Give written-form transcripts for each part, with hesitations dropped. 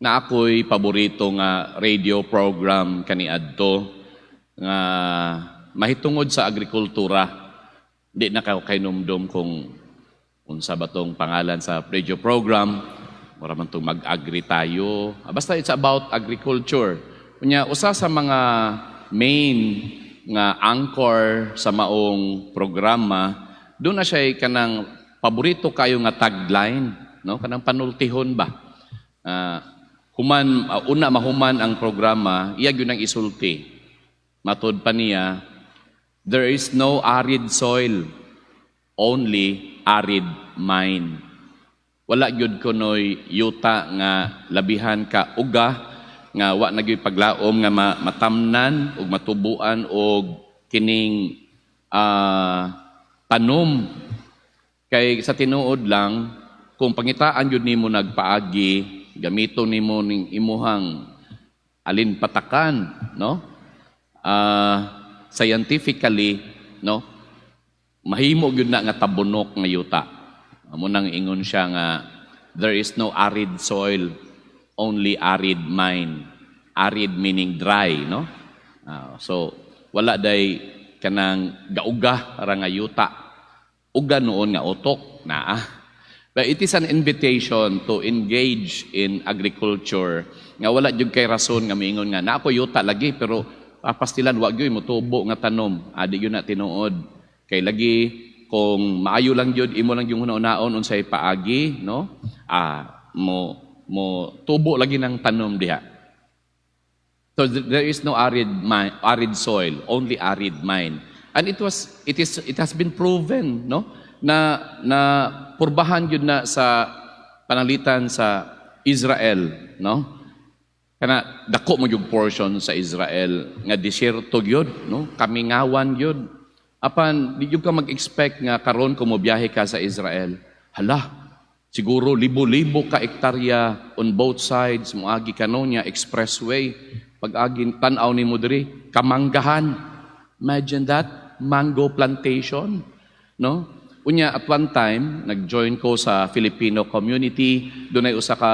Na ako'y paborito nga radio program kaniadto nga mahitungod sa agrikultura. Di na kahinumdom kung unsa ba tong pangalan sa radio program. Mura man tong Mag-agri Tayo. Ah, basta it's about agriculture. Unya, usa sa mga main nga anchor sa maong programa, duna siya kanang paborito kayo nga tagline, no? Kanang panultihon ba? Human una mahuman ang programa, iya gyud ang isulti. Matud pa niya, "There is no arid soil, only arid mind." Wala gyud kunoy yuta nga labihan ka uga nga wa na gyud paglaom nga matamnan ug matubuan og kining tanom, kay sa tinuod lang, kung pangitaan gyud nimo nagpaagi, gamiton nimo ning imuhang alinpatakan, no, scientifically, no, mahimo gyud na nga tabunok nga yuta. Amo nang ingon siya nga there is no arid soil, only arid mind. Arid meaning dry, no? So wala day kanang gauga ra nga yuta, uga nuon nga utok naa. But it is an invitation to engage in agriculture nga wala jud kay rason nga miingon nga na ako yuta lagi pero papastilan wa gyud motubo nga tanom. Adi gyud na tinuod, kay lagi kung maayo lang gyud imo lang yung hunaon unsay paagi, no, mo mo tubo lagi ng tanom diha. So there is no arid mind, arid soil, only arid mind. And it was it is it has been proven, no, na na purbahan gyud na sa pananglitan sa Israel, no? Kana dako mo yung portion sa Israel nga disyerto gyud, no? Kamingawan gyud. Apan di gyud ka mag-expect nga karon kung mobiyahe ka sa Israel, hala, siguro libo-libo ka ektarya on both sides, moagi ka no niya expressway. Pag agi tan-aw nimo diri, kamanggahan. Imagine that, mango plantation, no? Unya, at one time nag-join ko sa Filipino community, dunay usa ka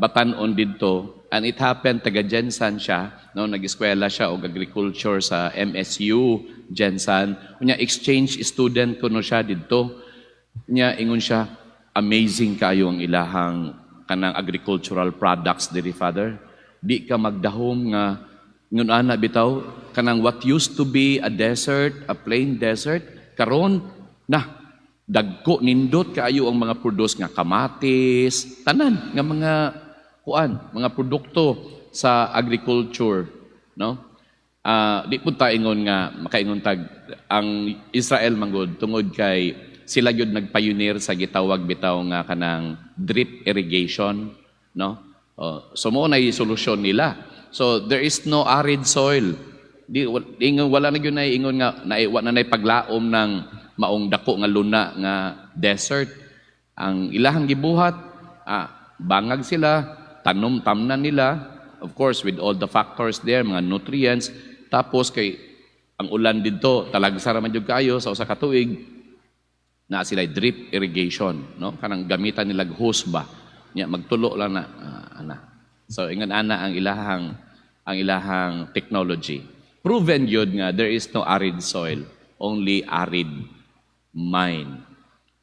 batan-on didto, and it happened taga GenSan siya, no, nag-eskwela siya og agriculture sa MSU GenSan. Unya exchange student kuno siya didto. Unya ingon siya, "Amazing kayo ang ilahang kanang agricultural products diri, Father. Di ka magdahom nga ingon ana bitaw, kanang what used to be a desert, a plain desert, karon na dagko, nindot kaayo ang mga produce nga kamatis, tanan nga mga kuan, mga produkto sa agriculture," no? Di pud ta ingon nga makaingon tag ang Israel manggod, tungod kay sila gyud nagpioneer sa gitawag bitaw nga kanang drip irrigation, no? Oh, so mo na solusyon nila. So there is no arid soil. Di ingon wala na gyud na ingon nga na wa na nay paglaom ng maong dako nga luna nga desert. Ang ilahang gibuhat, bangag sila, tanom tamnan nila, of course with all the factors there, mga nutrients, tapos kay ang ulan didto talagsa ra man jud kaayo sa usa ka tuig, na sila drip irrigation, no? Kanang gamitan nila hose ba. Nya magtulo lang na ana. So ingon ana ang ilahang technology. Proven yun nga there is no arid soil, only arid mind.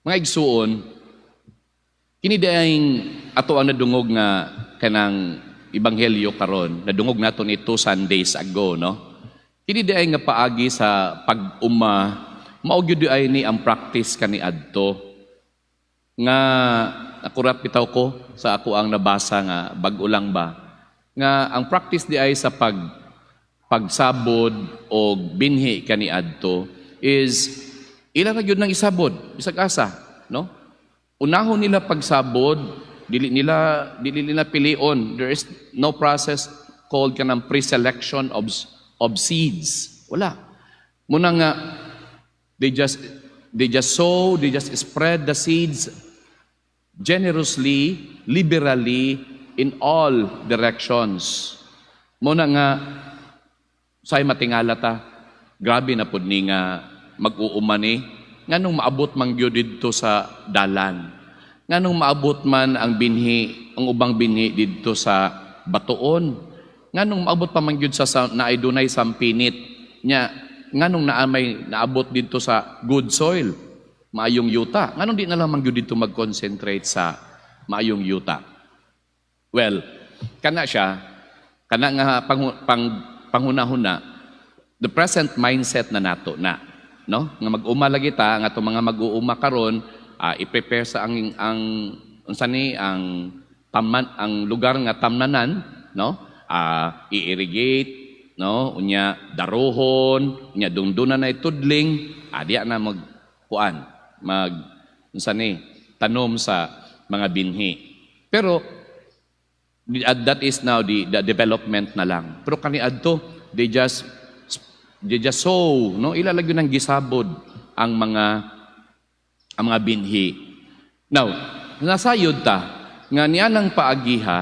Mga igsuon, kini diayng ato ang nadungog nga kanang ebanghelyo karon, nadungog nato ni 2 Sundays ago, no? Kini diay nga paagi sa pag-uma, mao gyud ay ni ang practice kaniadto. Nga akurat bitaw ko sa ako ang nabasa nga bag-o lang ba nga ang practice di ay sa pagsabod o binhi kaniadto is ila ra gyud nang isabod bisag asa, no? Unahon nila pagsabod, dili nila pilion. There is no process called kanang pre-selection of seeds. Wala muna nga they just sow, they just spread the seeds generously, liberally, in all directions. Muna nga say matingala ta, grabe na pud ni nga mag-uuma ni, nganong maabot man gyud didto sa dalan. Nganong maabot man ang binhi, ang ubang binhi didto sa batuon? Nganong maabot pa man gyud sa naay dunay sampinit nya? Nganong naa may naabot didto sa good soil, maayong yuta? Nganong di na lang man gyud didto mag-concentrate sa maayong yuta? Well, kana siya, kana nga panghunahuna, the present mindset na nato na, no? Nga mag-uma lagi ta, nga atong mga mag-uuma karon, i-prepare sa ang unsa ni ang tamman, ang lugar nga tamnanan, no? I-irrigate, no? Unya daruhon, unya dungdunan na itudling, diya na mag kuan, mag unsa ni tanom sa mga binhi. Pero that is now the development na lang. Pero kaniadto, they just sow, no? Ila lagi nang gisabod ang mga binhi. Now, nasayod ta nga niya ng paagiha,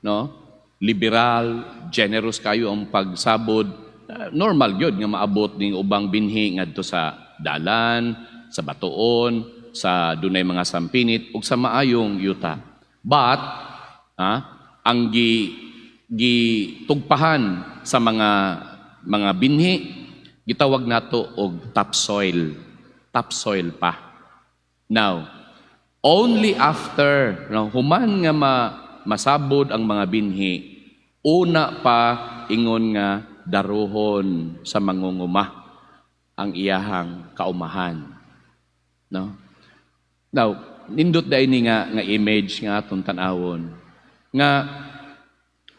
no? Liberal, generous kayo ang pagsabod, normal gyud nga maabot ning ubang binhi ngadto sa dalan, sa batuon, sa dunay mga sampinit ug sa maayong yuta. But ang gitugpahan sa mga binhi, gitawag nato og topsoil. Topsoil pa. Now, only after, no, human nga masabod ang mga binhi, una pa ingon nga daruhon sa mangunguma ang iyahang kaumahan. No? Now, nindot dai ni nga image nga atong tan-awon. Nga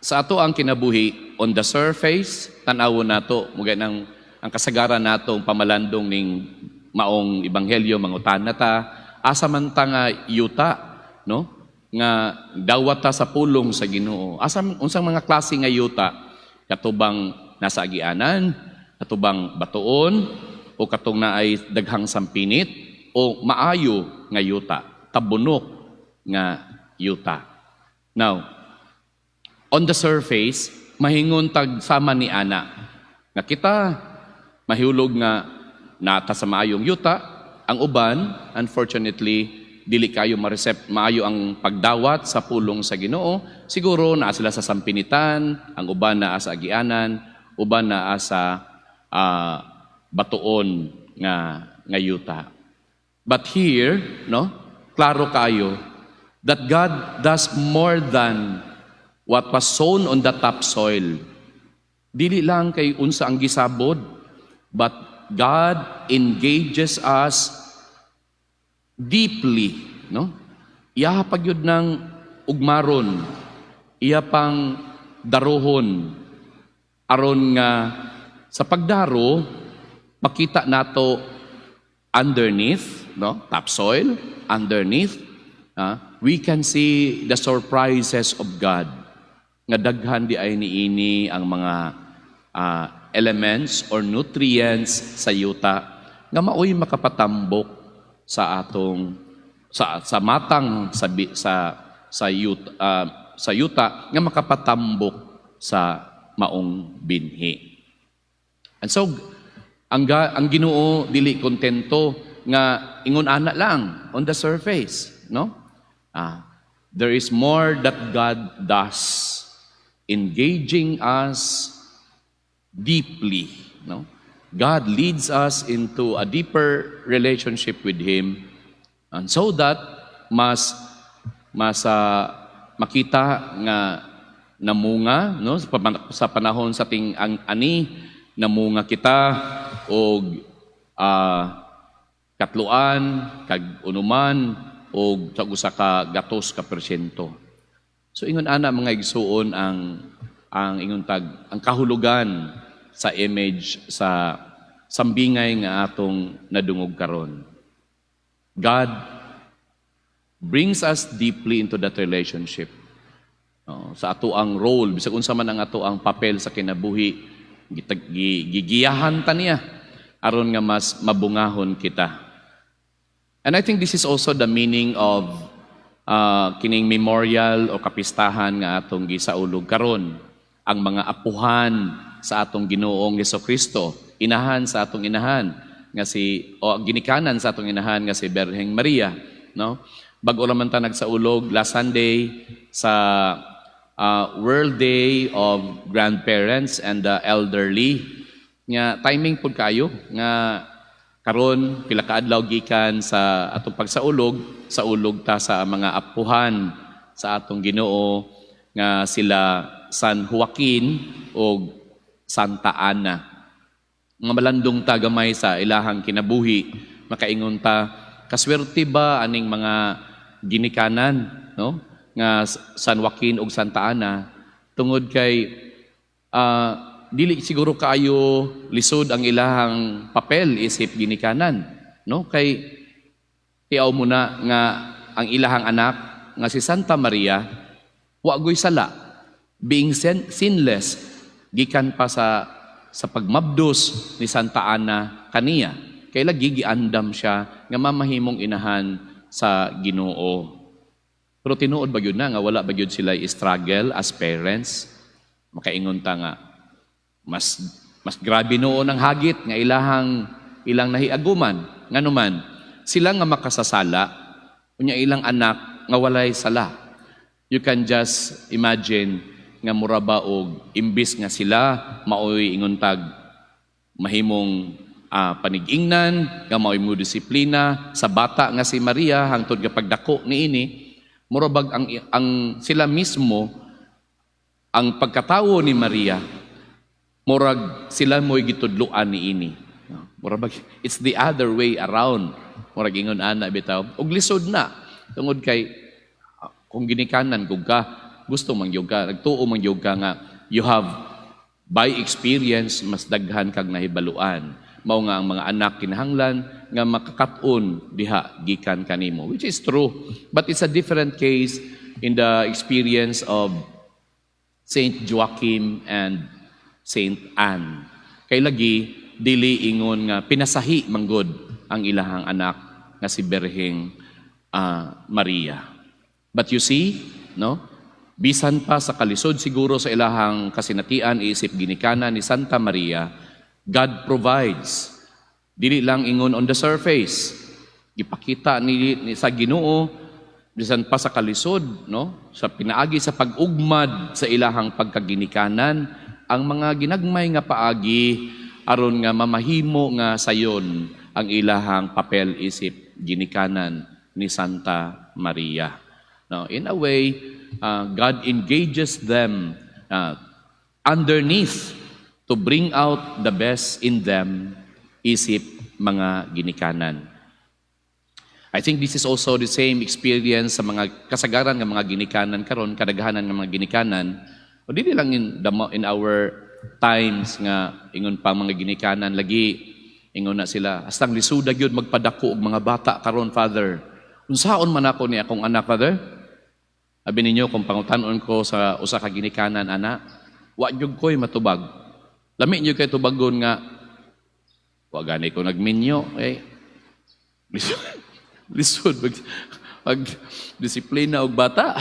sa ato ang kinabuhi, on the surface, tan-awon nato mugay nang ang kasagaran nato ang pamalandong ning maong ebanghelyo, mangutana ta asa man ta nga yuta, no, nga dawat ta sa pulong sa Ginoo. Asa, unsang mga klase nga yuta? Katubang nasa agianan, katubang batuon, o katong naay daghang sampinit, o maayo nga yuta, tabunok nga yuta? Now, on the surface, mahingon tag sama ni ana nga kita mahulog nga nata sa maayong yuta. Ang uban, unfortunately, dili kayo mareceive maayo ang pagdawat sa pulong sa Ginoo. Siguro naa sila sa sampinitan, ang uban naa sa agianan, uban naa sa batuon nga yuta. But here, no, klaro kayo that God does more than what was sown on the topsoil. Dili lang kay unsa ang gisabod, but God engages us deeply, no? Iya pa gyud ng ugmaron, iya pang daruhon aron nga sa pagdaro makita nato underneath, no? Topsoil, underneath, we can see the surprises of God nga daghan di ay niini ang mga elements or nutrients sa yuta nga maoy makapatambok sa atong sa matang sa bi- sa sa yuta, sa yuta nga makapatambok sa maong binhi. And so ang Ginoo dili kontento nga ingon ana lang on the surface, no? There is more that God does, engaging us deeply, no? God leads us into a deeper relationship with Him and so that mas makita nga namunga, no, sa panahon sa ting ang ani, namunga kita og katluan kag unuman og sa usa ka gatos ka porsyento. So ingon ana, mga igsuon, ang ingon tag ang kahulugan sa image sa sambingay nga atong nadungog karon. God brings us deeply into that relationship. No, sa ato ang role, bisag unsa man ang ato ang papel sa kinabuhi, gigiyahan ta niya aron nga mas mabungahon kita. And I think this is also the meaning of kining memorial o kapistahan nga atong gisaulog karon, ang mga apuhan sa atong Ginoong Kristo, inahan sa atong inahan nga si o ginikanan sa atong inahan nga si Berheng Maria, no? Bag-o raman ta nagsaulog last Sunday sa World Day of Grandparents and the Elderly. Nga timing pud kayo nga karon, pila ka adlaw gikan sa atong pagsaulog, saulog ta sa mga apuhan sa atong Ginoo nga sila San Joaquin o Santa Ana. Nga malandong ta gamay sa ilahang kinabuhi, makaingon ta, kaswerte ba aning mga ginikanan, no, nga San Joaquin ug Santa Ana, tungod kay dili siguro kaayo lisod ang ilahang papel isip ginikanan, no? Kay tiaw mo na nga ang ilahang anak nga si Santa Maria wa goy sala, being sinless gikan pa sa pagmabdos ni Santa Ana kaniya, kay lagi giandam siya nga mamahimong inahan sa Ginoo. Pero tinuod ba gyud na nga wala ba gyud sila struggle as parents? Makaingon ta nga mas mas grabe noon ang hagit nga ilahang ilang nahiaguman, nganuman sila nga makasasala, unya ilang anak nga walay sala. You can just imagine nga mura ba og imbis nga sila maoy ingon tag mahimong panig-ingnan nga maoy mo disiplina sa bata nga si Maria hangtod nga pagdako niini, mura bag ang sila mismo, ang pagkatawo ni Maria, murag sila mo'y gitudloan niini. No? Mura bag it's the other way around. Murag ingon ana bitaw. Og lisod na tungod kay kung ginikanan kung ka gusto man gyud ka, nagtuo man gyud ka nga you have by experience mas daghan kag nahibaluan. Mao nga ang mga anak kinahanglan nga makakat-on diha gikan kanimo, which is true. But it's a different case in the experience of Saint Joachim and Saint Anne. Kay lagi dili ingon nga pinasahi manggod ang ilahang anak nga si Birheng Maria. But you see, no? Bisan pa sa kalisod siguro sa ilahang kasinatian isip ginikanan ni Santa Maria, God provides. Dili lang ingon on the surface. Gipakita ni sa Ginoo bisan pa sa kalisod, no? Sa pinaagi sa pag-ugmad sa ilahang pagkaginikanan, ang mga ginagmay nga paagi aron nga mamahimo nga sayon ang ilahang papel isip ginikanan ni Santa Maria. No, in a way, God engages them underneath to bring out the best in them isip mga ginikanan. I think this is also the same experience sa mga kasagaran ng mga ginikanan karon, kadaghanan ng mga ginikanan. O dili lang in our times nga ingon pa mga ginikanan lagi ingon na sila, "Hastang lisuda gyud magpadako og mga bata karon, Father. Unsaon man ako ni akong anak, Father?" Abi ninyo kung pangutanon ko sa usa ka ginikanan ana, wa gyud ko'y matubag. Lami niyo kay tubagon nga wa gani ko nagminyo eh. Lisod, lisod pag disiplina og bata.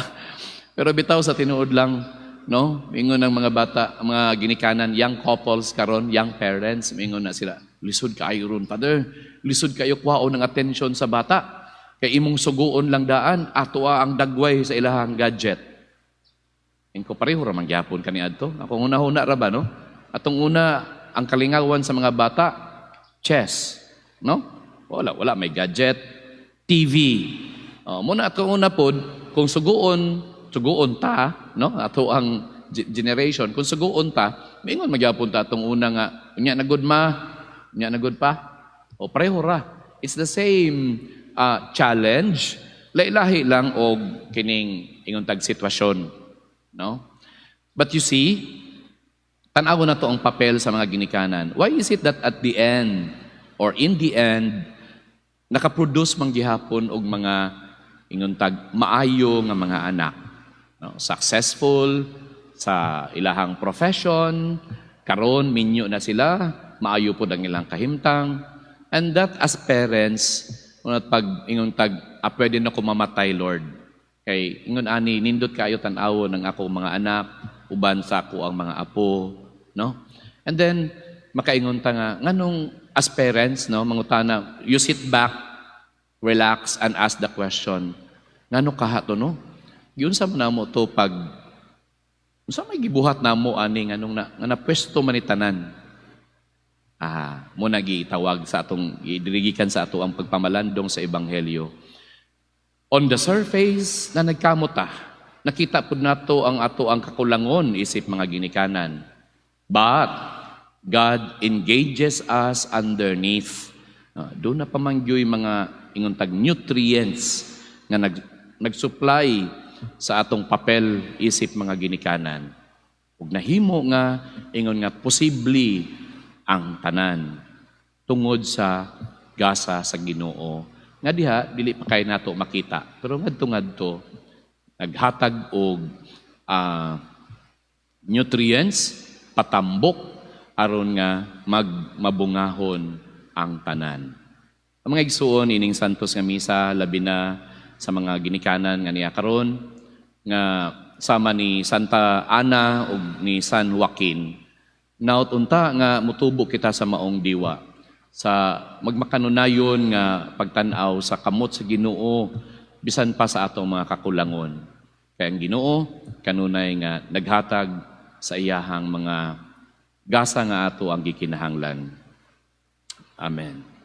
Pero bitaw sa tinuod lang, no? Mingon ng mga bata, mga ginikanan, young couples karon, young parents, mingon na sila, "Lisod kaayo ron, Father. Lisod kayo kwaon ng attention sa bata. Kay imong suguon lang daan, atoa ang dagway sa ilahang gadget." Ingko pareho ra man gyapon kaniadto. Akong una-una ra ba, no? Atong una, ang kalingawan sa mga bata, chess, no? Wala, wala may gadget, TV. Oh, muna atong una pod, kung suguon, suguon ta, no? Ato ang generation, kung suguon ta, maingon magyapon ta atong una nga, "Unya na gud ma, unya na gud pa." O pareho ra. It's the same challenge, lahi-lahi lang og kining ingon tag sitwasyon, no? But you see, tan-aw na to ang papel sa mga ginikanan. Why is it that at the end or in the end nakaproduce man gihapon og mga ingon tag maayo nga mga anak, no? Successful sa ilahang profession, karon minyo na sila, maayo pod ang ilang kahimtang. And that as parents, unat pag ingon tag pwede na ko mamatay, Lord. Kay ingon ani nindot kaayo tan-awon ng ako mga anak uban sa ako ang mga apo, no? And then makaingon ta nga nganong as parents, no, mangutana, you sit back, relax and ask the question, Ngano kaha to, no? Giunsa man namo to pag unsa may gibuhat namo ani, nganong na, nga napwesto man ni tanan? Mao na gitawag sa atong gidirigikan sa ato ang pagpamalandong sa ebanghelyo. On the surface na nagkamot ta, nakita pud nato ang ato ang kakulangon isip mga ginikanan. But God engages us underneath. Duna pa man gyoy mga ingon tag nutrients nga nag-supply sa atong papel isip mga ginikanan. Ug nahimo nga ingon nga posible ang tanan tungod sa gasa sa Ginoo. Nga diha dili pa kay nato makita, pero ngadto ngadto naghatag og nutrients, patambok aron nga magmabungahon ang tanan. Ang mga igsuon, ining santos nga misa, labi na sa mga ginikanan nga niya karon nga sama ni Santa Ana ug ni San Joaquin, naot unta nga mutubo kita sa maong diwa sa magmakanunayon nga pagtan-aw sa kamot sa Ginoo bisan pa sa atong mga kakulangon. Kay ang Ginoo kanunay nga naghatag sa iyahang mga gasa nga ato ang gikinahanglan. Amen.